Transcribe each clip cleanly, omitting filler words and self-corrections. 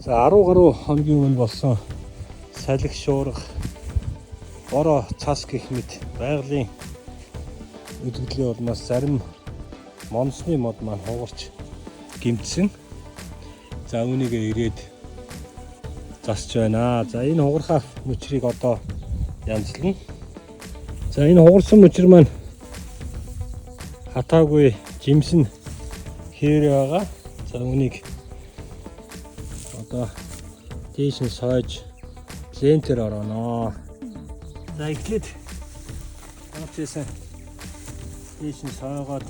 За 10 гаруй хоногийн өмнө болсон салхи, шуурга, бороо, цас гэх мэт байгалийн үзэгдлийн улмаас зарим монцны мод маань хугарч гэмтсэн. За үүнийгээ ирээд засч байна. За энэ хугархаа мөчрийг одоо янзлана. За энэ хугарсан мөчр маань хатаагүй жимсэн хээр байгаа. За үүнийг одоо тийш нь сойж лентээр орооноо. За эхлээд ямар ч байсан тийш нь сойгоод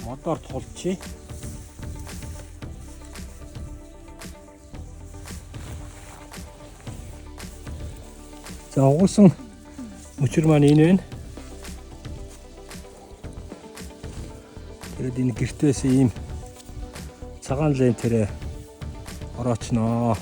модоор тулчий. За угуулсан мөчр маань энэ байна. Тэгээд энэ гэртээс ийм цагаан лентээрээ ороочноо.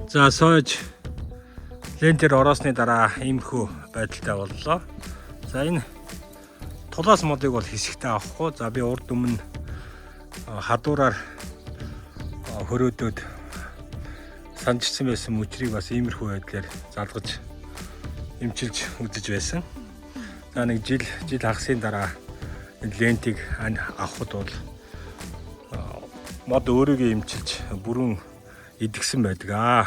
За сойж лентээр ороосны дараа иймэрхүү байдалтай боллоо. За энэ тулаас модыг бол хэсэгтээ авахгүй. За би урд өмнө хадуураар хөрөөдөөд санджсан байсан мөчрийг бас иймэрхүү байдлаар залгаж эмчилж үзэж байсан. За нэг жил жил хагасын дараа энэ лентийг авахд бол мод өөрийгөө эмчилж бүрэн идэгсэн байдаг аа.